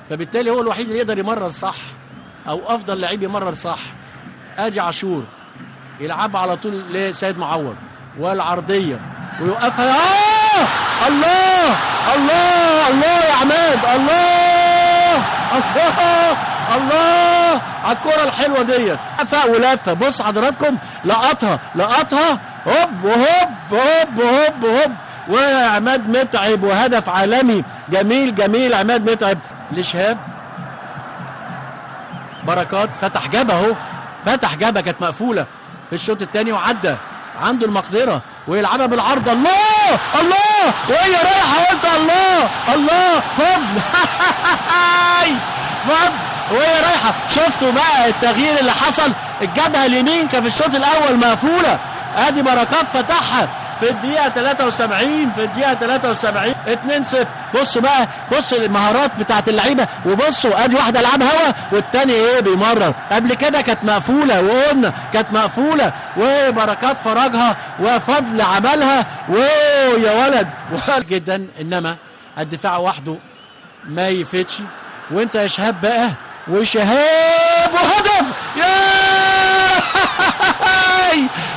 فبالتالي هو الوحيد اللي يقدر يمرر صح، او افضل لعيب يمرر صح. ادي عاشور يلعب على طول لسيد معوض، والعرضيه ويوقفها. الله الله الله يا عماد، الله الله الله على الكره الحلوة ديت. لفه ولفه، بص حضراتكم، لقطها لقطها، هوب وهوب هوب هوب هوب، وعماد متعب، وهدف عالمي جميل جميل عماد متعب لشهاب. بركات فتح جبهة اهو، فتح جبهة كانت مقفولة في الشوط الثاني، وعدى عنده المقدرة ويلعبها بالعرض. الله الله، وهي رايحة، قلت الله الله، فضل فضل وهي رايحة. شفتوا بقى التغيير اللي حصل؟ الجبهة اليمين كان في الشوط الاول مقفولة، ادي بركات فتحها في الدقيقة 73، في الدقيقة 73 2-0. بصوا بقى، بصوا المهارات بتاعت اللعيبة، وبصوا ادي واحدة لعب هوا والتاني ايه بيمرر. قبل كده كانت مقفولة، وقلنا كانت مقفولة، وبركات فرجها وفضل عملها، ويا ولد جدا. انما الدفاع وحده ما يفتش، وانت يا شهاب بقى، وشهاب وهدف، يا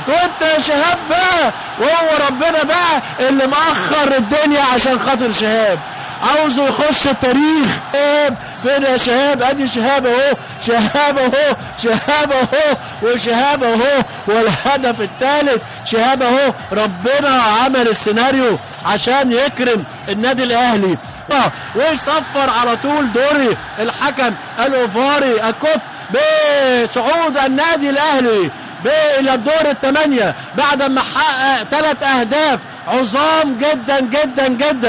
وانت يا شهاب بقى، وهو ربنا بقى اللي مأخر الدنيا عشان خاطر شهاب، عاوزه يخش التاريخ. فين يا شهاب؟ ادي شهاب اهو، شهاب اهو، شهاب اهو، وشهاب اهو، والهدف الثالث شهاب اهو. ربنا عمل السيناريو عشان يكرم النادي الاهلي، ويصفر على طول دوري الحكم الاوفاري الكفء بصعود النادي الاهلي الى الدور الثمانية بعد ما حقق 3 اهداف عظام جدا جدا جدا.